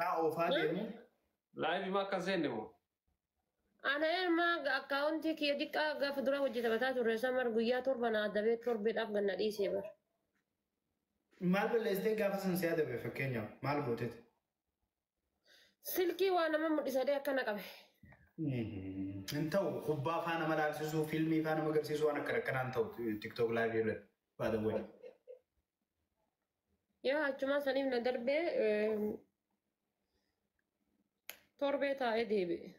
Naa oofaa deemu. Live ma akka seenne moo? Ana ilma akkaawuntii kiyya xiqqaa gaafa dura hojjetabataa turre samar guyyaa 7 na adabee torbeedhaaf ganna dhiisee bar. Maal balleessitee gaafa san si adabe fakkeenyaaf maal gooteeti? Silkii waa nama mul'isadee akkana qabe. Hin ta'u kubbaa faa nama laalsisuu fiilmii faa nama agarsiisuu waan akkana akkanaan ta'u TikTok live irratti by the way. Yaa achumaa saniif na darbee torbee taa'ee deebi'e.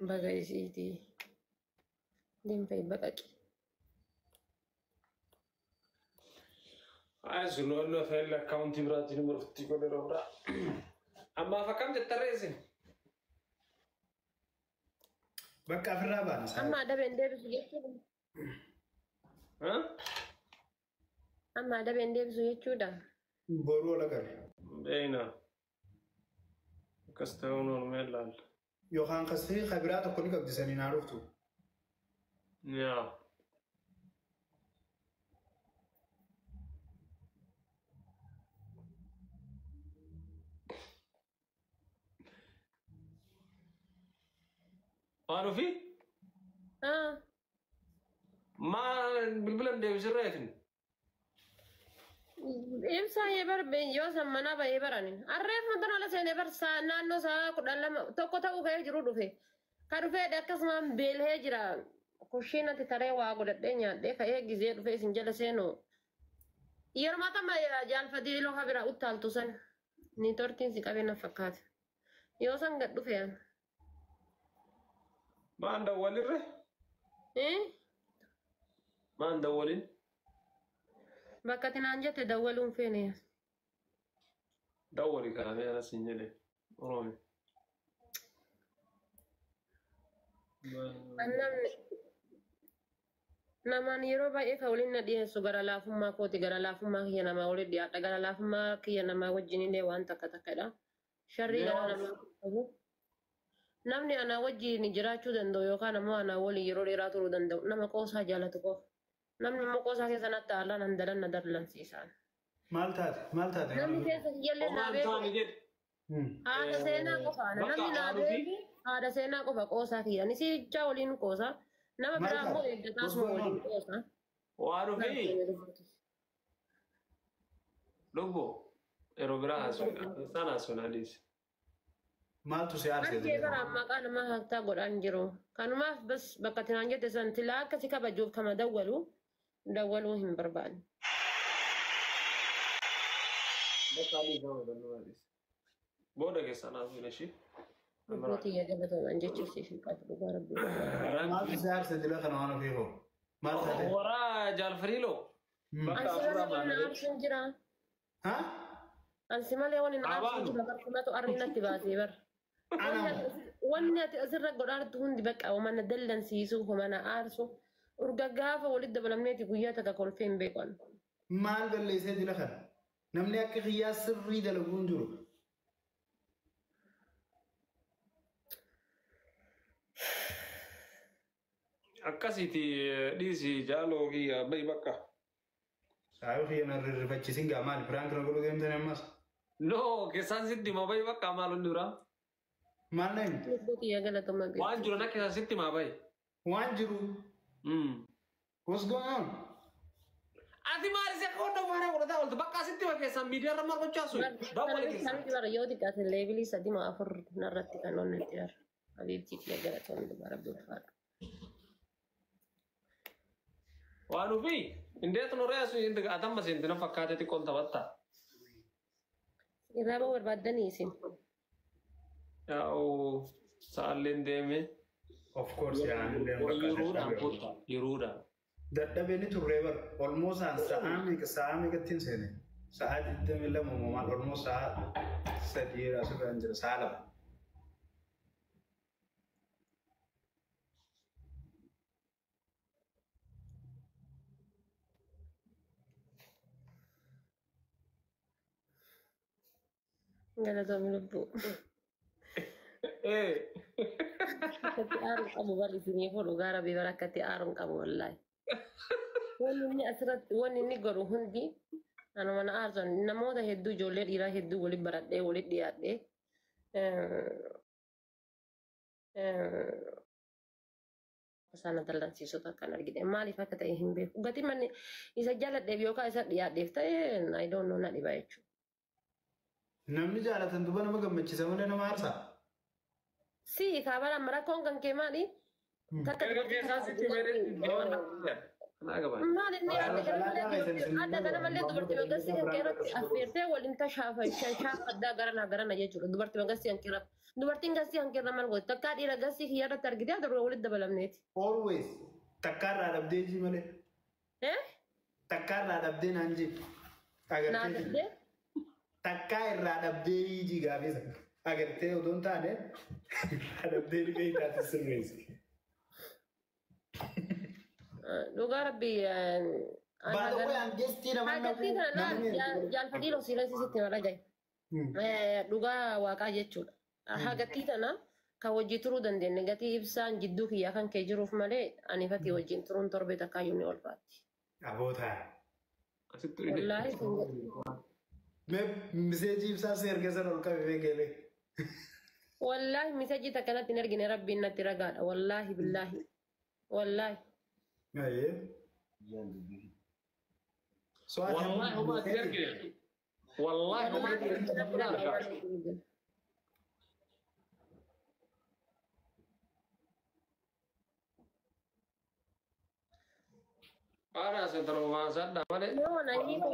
Baga isiitii. Deemtee baqaqi. Ay sun fail akkaawuntii biraatiin murtii godhe roobra. Ammaaf akkam jetta reesin? Bakka ofirraa baana. Amma adabeen deebisu jechuudha. Amma adabeen deebisu jechuudha. Boruu ol agarra. Beeyna. Akkas ta'uun oolmee ilaalla. Yookaan kasii kabiraa tokko ni qabdi saniin haa dhuftu. Yaa. Waan ofii? Maa bilbila hin deebisirreetin? Ibsaa hee bar yoo san manaa bahee barani. Harreef matan ala seenee bar naannoo sa'a 12 tokko ta'uu ka'ee jiru dhufe. Ka dhufee akkasumaan beelhee jira. Kushiinatti taree waa godhadhee nyaadhee ka'ee gizee dhufee isin jala seenu. Yeroo matama jaalfatee loka bira uttaaltu san. Niitoortiin si qabee na fakkaata. Yoo san gad dhufe an. Maan dawwalirre? Maan dawwalin? Bakka ati naan jette dawwaluun feene. Dawwali karamee anas hin jedhe. Oroomi. Namni namaan yeroo baay'ee kan waliin na dhiyeessu gara laafummaa kooti gara laafummaa kiyya namaa waliin dhiyaadha gara laafummaa kiyya namaa wajjin illee waan takka takkadha. Sharrii gara namaa qabu. Namni anaa wajjin jiraachuu danda'u yookaan ammoo anaa waliin yeroo dheeraa turuu danda'u nama qoosaa jaalatu qofa. Namni immoo qoosaa keessa natti aalaan handalan na dallansiisaan. Maal taate? Maal taate? Namni keessa kiyyallee naa Omaan beeku. taane jedhe. Haadha seenaa qofa. Namni naa beeku haadha seenaa qofa qoosaa kiyya. Ani sichaa waliin qoosaa. Nama Maal biraa immoo taate? eeggataasuma waliin qoosaa. Waan ofii lubbu yeroo biraa haasofna. Isaan haasofna adiis. Maaltu si aarsee Argee bara maqaa namaa haftaa godhaan jiru. Kanumaaf bas bakka tinaan jette san tilaa akka si kabajuuf kama dawwalu dawwaluu hin barbaanne. Bakka adii gama dalluu adiis. Booda keessaan haasofna ishii. Lubbuu tiyya galatooman jechuuf siif hin qabu dhugaa rabbii. Maaltu si aarsee dila kana waan ofii hoo? Maal taate? Waraa jaalfariiloo. Bakka Ansi afuraa malee wani na baana. aarsu hin jira. Ha? Ansi malee wani na aarsu hin Abaanu. jira barkumatu arri natti baasee bar. Ana Wanni ati asirra godhaartu hundi bakka homa na dallansiisu homa na aarsu. Urga gaafa walitti dabalamneeti guyyaa takka kolfee hin beeku. Maal balleessee dila kana? Namni akka kiyyaa sirrii dalaguu hin jiru. Akkasiiti dhiisi jaaloo kiyya bahi bakka. Saayoo kiyya na rirrifachiisin gaa maali? Piraank na godhuu deemtani ammas? No keessaan sitti hima bahi bakka maal hundi biraa. Maal na himte? Lubbuu kiyya galatoomaa beektu. Waan jiru na keessaan sitti hima bahi. Waan jiru. What's going on? Ati maal isa akka hunda faana godhataa ooltu bakka asitti hima keessaan miidiyaa irra maal gochaa sun? Dawwali keessaan. Kana bara yoo xiqqaate leebilii 3 moo 4 narratti kan onne itti bara. Habiibtii kiyya galatoomii dhugaa rabbi ulfaadhu. Waan ofii indeet nu reesu atamma seenti na fakkaate xiqqoon taphatta. Irraa ba'uu barbaaddanii isin. Yaa'u sa'aalleen deeme. Of course yaa illee Yeroodhaan kottaa yeroodhaan. Dadhabee ni turree bar olmoo sa'aan sa'aa meeqa sa'aa meeqatti hin seene sa'aa 22 moo maal olmoo sa'aa 3 asirra hin jira sa'aa 2. Galatoomii lubbuu. Akkatti aaruun qabu bar isinii fuudhu gaara beebar akkatti aaruun qabu wallaahi. Wanni inni asirratti wanni inni godhu hundi Anuma na aarsan namoota hedduu ijoollee dhiiraa hedduu waliin baradhee waliin dhiyaadhee isaan dallansiisota akkan argine maaliif akka ta'e hin beeku. Gatii manni isa jaaladheef yookaan isa dhiyaadheef ta'e I don't know na dhiba jechuudha. Namni jaalatan duba nama gammachiisa malee nama aarsaa. Si kaabala amma rakkoon kan kee maali? Takka Erga keessaa sitti Maal inni adda kana malee dubartii magasii kan keerratti affeertee waliin tashaafaddaa garana garana jechuudha. Dubartii magasii kan keerratti. Dubartiin gasii kan keerra maal gooti? Takkaa dhiira gasii kiyyarratti argitee adda walitti dabalamneeti. Always takkaarraa dhabdee ji malee. Eh? Takkaarraa dhabdee naan ji. Naa Agartee dhabdee? Takkaa irraa dhabdee ji gaafisa. Agartee odoo hin taane dhabdee dhibee taate sirreessi. Dhugaa rabbii. Baada qoyaan geestii nama Hagattii kana laal jaalfadhii losiileen sitti mala gahe. Dhugaa waaqaa jechuudha. Hagattii tana kan wajjii turuu dandeenye gatii ibsaan jidduu kiyyaa kan kee jiruuf malee ani fatii wajjin turuun torbee takkaayyuu ni olfaatti. Abootaa. Wallaahi sin jedhu. Mee miseejii ibsaa si erga sana ol qabe beekelee. Wallaahi misajii takkanatti hin argine rabbiin natti ragaadha. Wallaahi billaahi. Wallaahi. Ayyee. So ati Wallahi homaa ati argine. Wallahi homaa ati argine. Haadha asirratti malee. Yoo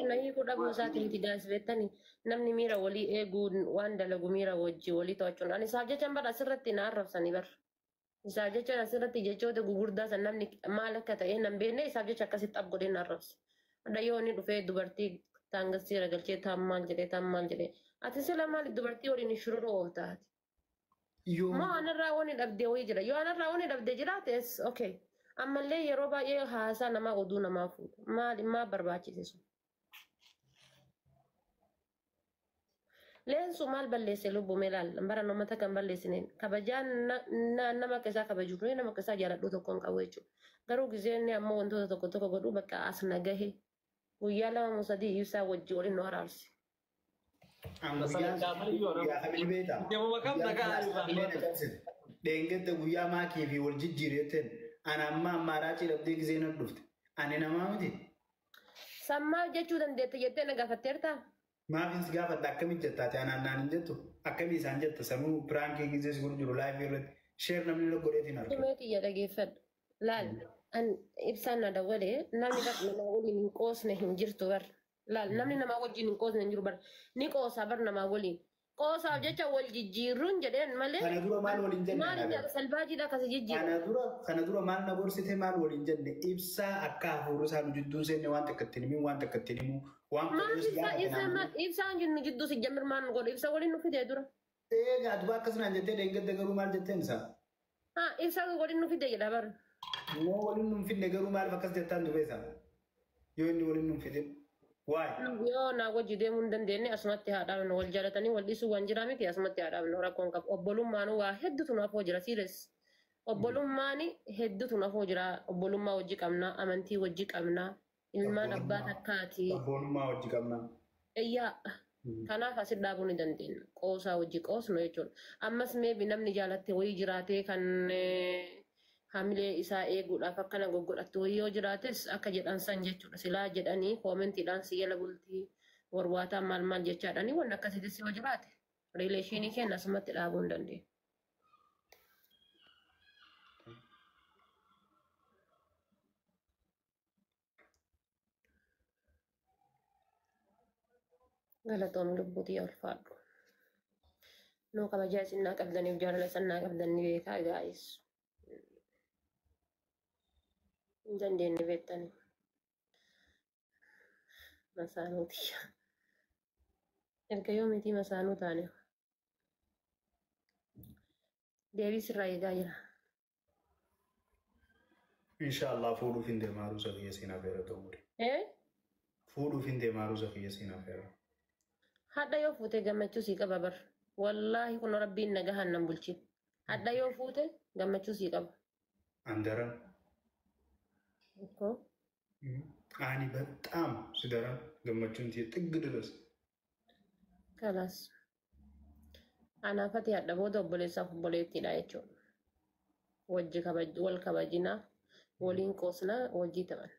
na hiikuu dhabuu isaatiin miti gaas beektanii namni miira walii eeguun waan dalagu miira wajjii walii to'achuun ani isaaf jechaan bara asirratti na arrabsanii bara. Isaaf jechaan asirratti jechoota gugurdaa san namni maal akka ta'e nan beekne isaaf jecha akkasitti ab godhee na arrabse. Hadha yoo inni dhufee dubartii taangasii ragalchee taan maal jedhee taan maal jedhee ati sila maali dubartii waliin shururoo taate. Yoo Moo anarraa wani dhabdee wayii jira yoo anarraa wani dhabdee jiraates okay. Ammallee yeroo baay'ee haasaa namaa oduu namaa fuudha. Maali maa barbaachise sun? Leensu maal balleesse lubbuu mee laal bara namoota kan balleessine kabajaan nama akka isaa kabaju fi nama akka isaa jaaladhu tokko hin qabu jechuudha. Garuu gizeen ammoo wantoota tokko tokko godhu bakka as na gahe guyyaa lama moo sadii ibsaa wajji waliin nu araarse. Dheengadda guyyaa maakii fi wal jijjiireetteen ana amma ammaaraacii dhabdee gizee na dhufte. Ani namaa miti. Sammaa jechuu dandeette jettee na gaafatteertaa? Maafin si gaafadha akkamitti jettaate anaan naan hin jettu akkamii isaan jetta sanuu piraankii gizee si godhu jiru laayifii irratti sheer namni loggoleetiin argatu. Dhumee xiyya dhageeffadhu. Laal an ibsaan na dawwalee namni namaa waliin hin qoosne hin jirtu bar. Laal namni namaa wajjin hin qoosne hin jiru bar. Ni qoosaa bar namaa waliin. Qoosaaf jecha wal jijjiirruun jedheen malee. Kana dura maal waliin jenne? Maal inni salbaajiidha akkasi jijjiirru. Kana dura maal na gorsite maal waliin jenne ibsaa akka hafuurri isaa nu jidduun seenne waan takka ittiin himuu waan takka ittiin himuu waan Maal ibsaan nu jidduu si jammir maal nu godhu ibsa waliin nu fidee dura. Eegaa duba akkasumaan jettee dheengadda garuu maal jetteen isaa? Haa ibsa waliin nu fidee jedha bara. Moo waliin nu hin fidne garuu maaliif akkas jettaan dubee isaa? Yoo inni waliin nu hin fidin. Waay. Yoo naa wajji deemuu hin dandeenye asumatti haa dhaabnu wal jaalatanii wal dhiisuu waan jiraa miti asumatti haa dhaabnu rakkoon qabu. Obbolummaan waa hedduutu naaf hoo jira siires. Obbolummaan hedduutu naaf hoo jira. Obbolummaa wajji qabna amantii wajji qabna ilmaan abbaa takkaati. Obbolummaa wajji qabna. Iyyaa. Kanaaf asit dhaabuu ni dandeenya. Qoosaa wajji qoosnu jechuudha. Ammas meebi namni jaalatte wayii jiraatee kan hamilee isaa eeguudhaaf akkana goggodhattu wayii yoo jiraates akka jedhan san jechuudha. Silaa jedhanii koomentiidhaan si jala bultii warwaataa maal maal jechaadhanii wanni akkasiitis yoo jiraate riileeshinii keenya asumatti dhaabuu hin dandeenya. Galatoom lubbuutii ulfaadhu. Nuu kabajaa isin naa qabdaniif jaalala isin naa qabdan ni beekaa gaa'is. Hin dandeenye beektanii. Masaanuuti. Erga yoomiitii masaanuu taane. Deebii sirraa eegaa jira. Inshaallah fuudhuuf hin deemaa ruusa kiyya siin affeera ta'uu. Fuudhuuf hin deemaa ruusa kiyya siin affeera. Hadha yoo fuute gammachuu sii qaba bar. Wallaahi kun rabbiin nagahaan nan bulchin. Hadha yoo fuute gammachuu sii qaba. Andaran. Ani በጣም ስደረን Gammachuun tiyya xiggi diras. Kalas. Anaafati hadha booda obboleessaaf obboleettiidha jechuudha. Wajji kabaj wal kabajinaa, waliin qoosnaa, wajjii taphan.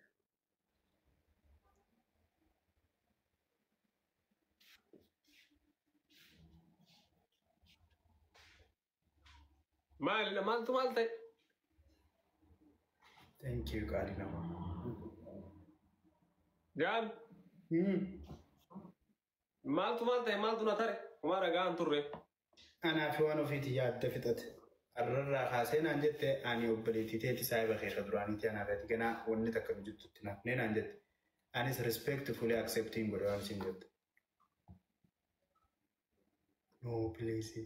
Maal maaltu maal ta'e? Thank you, qaalii namaa. Jaal maaltu maal ta'e, maaltu na tare? Homaa dhagaan turre. Anaaf waan ofiiti yaadda fixate. Arrarraa kaasee naan jette, ani obboleettii teeti saahiba keessa duraaniiti, anaaf ati ganaa wanni takka nu jettutti naafnee naan jette. Anis respectfully accepting godhe waan isin jette. No, please.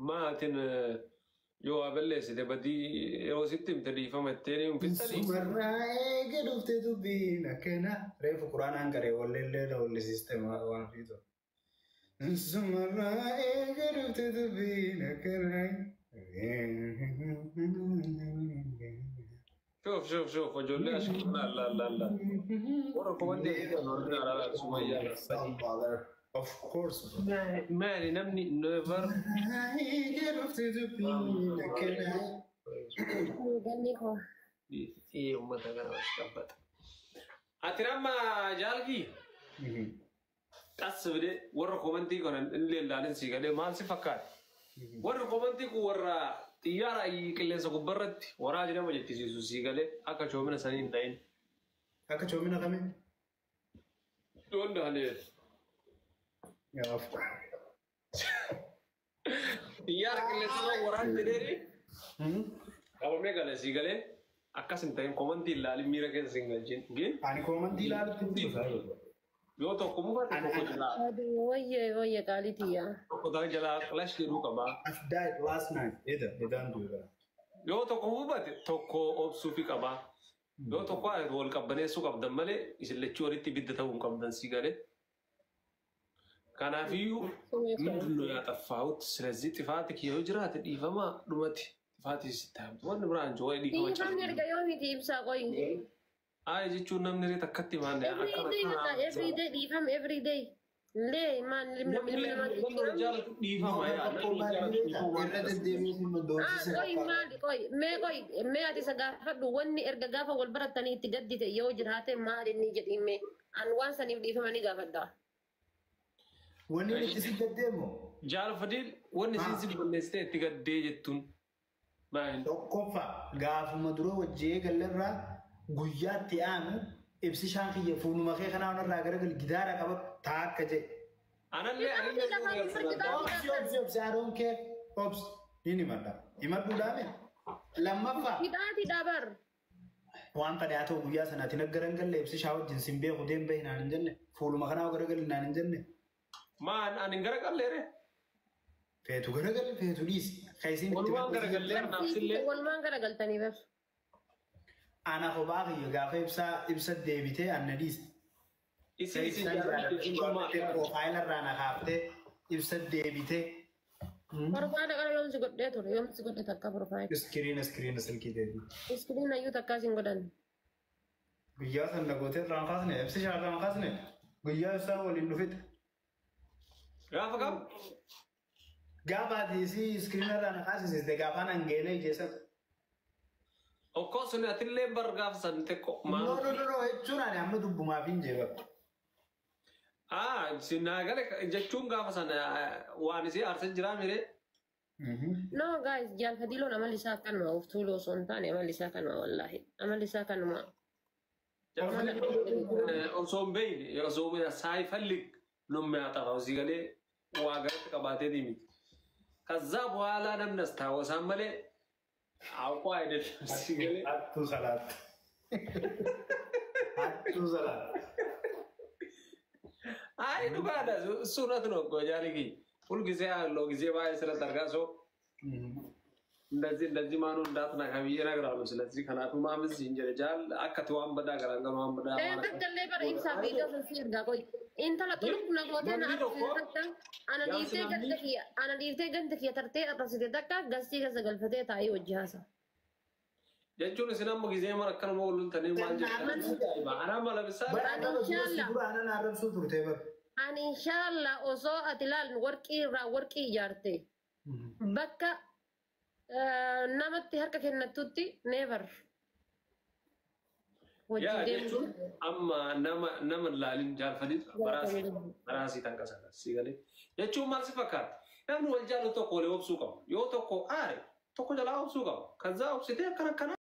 Maatiin yoo waa balleessite badii yeroo sitti himte dhiifama itteen hin fixxanii. Sumarraa eega dhufte dubbiin akkana. Reefu quraanaan qaree walleellee na wallisiiste waan ofiitu. Sumarraa eega dhufte dubbiin akkana. شوف شوف شوف ijoollee ashkuna alla alla alla. Warra komandee warra alaa Sumayyaa. Of course. Maali namni never Eega dhufte dubbiin akkana. Ganni koo. Uummata kana as qabbata. Ati amma jaalkii qas bide warra komantii kana illee ilaalin sii galee maal si fakkaate? Warri komantii kun warra xiyyaara qilleensa gubbarratti waraa jedhama jechisiisu sii galee akka choomina sanii hin ta'in. Akka choomina kamii? Yoon dahalee. Yeah, of course. Xiyyaara qilleensa irra waraan jedheeni qabamee gale sii galee akkas hin ta'in, komantii ilaalin miira keessa hin galchin. Gin Ani komantii ilaalutti hin jiru. Yoo tokko mufate tokko jalaa Wayyee wayyee qaalii tiyyaa. Tokko ta'an jalaa qilash jedhuu qabaa. I've died last night. Eda, edaan du'e. Yoo tokko mufate tokko obsuufi qabaa. Yoo tokko wal qabbaneessuu qabdan malee isin lachuu walitti ibidda ta'uu hin qabdan sii galee. Kanaafiyyuu ምንድን ነው ያጠፋሁት? ስለዚህ ጥፋት yoo jiraate dhiifama dhumati ጥፋት sitti hamtu wanni biraan jiru wayi dhiifama Dhiifamni erga yoomiti ibsaa qoyi? Ay jechuun namni ree takkatti maanne Everyday mata everyday dhiifama everyday. Lee maal ilmi ilmi namaa Namni wal jaalatu dhiifama yaa namni wal jaalatu dhiifama. Irra deddeebiin immoo Ah, doorsisa. qoyi maali qoyi mee qoyi mee ati isa gaafadhu, wanni erga gaafa wal barattanii itti gaddite yoo jiraate maal inni jedhi, mee an waan saniif dhiifama ni gaafadha. Wanni nuti si deddeemu Jaal Fadiil, wanni isin si balleessitee itti gaddee jettuun maali? Tokkoffaa, gaafuma dura wajji eegallerraa guyyaatti aanu ibsishaan kiyya fuuluma kee kanaa irraa garagal gidaara qaba taakka jedhe. Anallee anallee Obsi, obsi, obsi, I don't care. Obsi ni himadha. Himadhuudhaami. Lammaffaa, Hidhaati dabar. waan fedhe haa ta'u, guyyaa sanaatti naggaran galle ibsishaa wajjin sin beeku deem bahi naan hin jenne, fuuluma kanaa garagali naan hin jenne. Maan ani hin garagalleere? Feetu garagali, feetu dhiisi. Kan isin itti Walumaan garagallee naafsillee. Walumaan garagaltanii bar. Ana kophaa kiyya gaafa ibsaa ibsa deebitee anna dhiisi. Isin jaalladhu jechuun maal? Profile irraa na kaaftee ibsa deebitee. Profile qara yoomsi godhee ture, yoomsi godhe takka profile? Screen silkii deebi. Screen ayyuu takkaa sin godhan. Guyyaa sana gootee irraan kaasne, ibsishaa irraan kaasne, guyyaa ibsaa waliin dhufite. Gaafa kam? Gaafa ati isii screen irraa na kaasisiste gaafaan angeelee ijeessan. Okkoo sun atillee bar gaafa san xiqqoo No, maal? no, no, no, jechuun ani amma dubbumaaf hin jee bakka. Ah, naa gale jechuun gaafa sana waan isii aarsa jiraa miree. No guys, jaalfadiiloon amalli isaa akkanuma of tuuluu osoo hin taane amalli isaa kanuma, wallaahi. Amalli isaa kanuma. Osoo hin beekne osoo ሳይፈልግ ነው የሚያጠፋው። እዚህ galee waa garatti qabaatee miti. ከዛ በኋላ namni አስታወሳን malee አውቆ አይደለም እዚህ galee. Hattuu salaatti. Hattuu salaatti. አይ dhugaadha, እሱ እውነት ነው እኮ ጃልጊ ሁልጊዜ ያለው ጊዜ ባይ ስለጠርጋ ሰው እንደዚህ እንደዚህ ማኑ እንዳትነካ ብዬ እነግራለሁ። ስለዚህ kanaafuu maamis hin jedhe jaal akka ati waan badaa garaagaru waan badaa waan akka Takkallee bara ibsaa viidiyoo sun si ergaa qoy. Intala xuluq na gootee na Namni tokko arrabsite takka ana dhiiftee ganda kiyya ana dhiiftee ganda kiyya tartee arrabsite takka gastii keessa galfatee taa'ee hojii haasa. Jechuun isin amma gizee mara akkanuma wal loltanii maal jettan? Anaa mala bisaa. Bara nama dura anan arrabsuu turte bara. Ani inshallah osoo ati ilaalnu warqii irraa warqii ijaarte bakka namatti harka kennattutti never. Yaa jechuun amma nama laalin jaalfanii baraasii tan qasata si galee. Jechuun maal si fakkaata? Namni wal jaalu tokko walii obsuu qaba. Yoo tokko aare tokko jalaa obsuu qaba. Kazaa obsitee akkana akkana.